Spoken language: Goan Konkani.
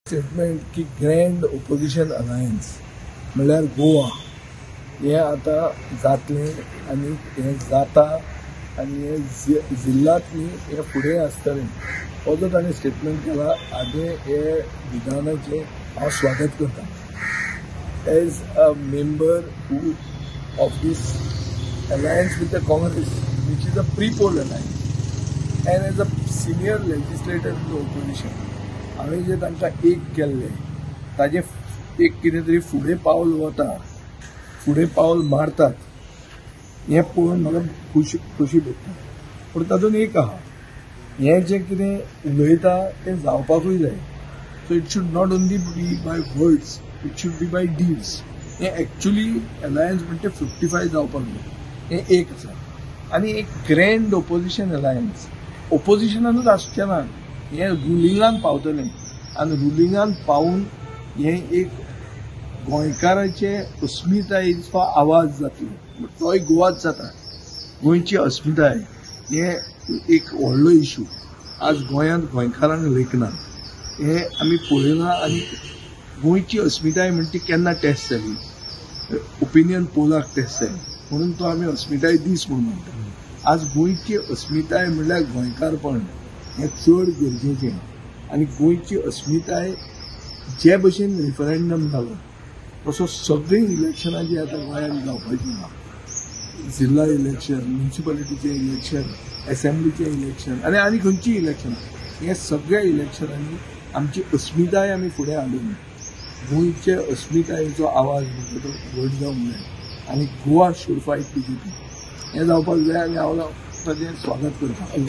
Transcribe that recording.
स्टेटमेंट की ग्रँड ओपोजिशन अलायन्स म्हणल्यार गोवा हें आतां जातलें आनी हें जाता आनी हें जिल्ल्यांत न्ही हें फुडें आसतलें, हो जो ताणें स्टेटमेंट केला हाजें हे विधानाचें हांव स्वागत करता. As a member who of this alliance with the Congress, which is a pre-poll alliance, and as a senior legislator in the opposition, हांवें जे तांकां एक केल्लें ताजें एक कितें तरी फुडें पावल वता, फुडें पावल मारतात हें पळोवन म्हाका खोशी भोगता. पूण तातूंत एक आहा, हें जें कितें उलयता तें जावपाकूय जाय. So it should not only be by words, it should be by deeds. हें एक्चुली अलायन्स म्हणटे 55 जावपाक जाय, हें एक आसा. आनी एक ग्रँड ओपोजिशन अलायन्स ओपोजिशनानूच आसचें ना, हें रुलिंगान पावतलें आनी रुलिंगान पावून हें एक गोंयकाराचे अस्मितायेचो आवाज जातलो, तोय गोवाच जाता. गोंयची अस्मिताय हें एक व्हडलो इशू आज गोंयांत गोंयकारांक लेखना, हें आमी पळयलां. आनी गोंयची अस्मिताय म्हणटी केन्ना टेस्ट जाली, ओपिनियन पोलाक टेस्ट जाली, म्हणून तो आमी अस्मिताय दीस म्हणून म्हणटा. आज गोंयची अस्मिताय म्हणल्यार गोंयकारपण हें चड गरजेचें. आनी गोंयची अस्मिताय जे भशेन रिफरंडम जालो तसो सगळीं इलेक्शनां जीं आतां गोंयांत जावपाचीं आहा, जिल्ला इलेक्शन, म्युनिसिपालिटीचें इलेक्शन, एसेंब्लीचें इलेक्शन आनी आनी खंयचीं इलेक्शनां, हे सगळ्या इलेक्शनांनी आमची अस्मिताय आमी फुडें हाडून गोंयचे अस्मितायेचो आवाज म्हणटा तो व्हड जावंक जाय. आनी गोवा should fight BJP हें जावपाक जाय आनी हांव ताजें स्वागत करता.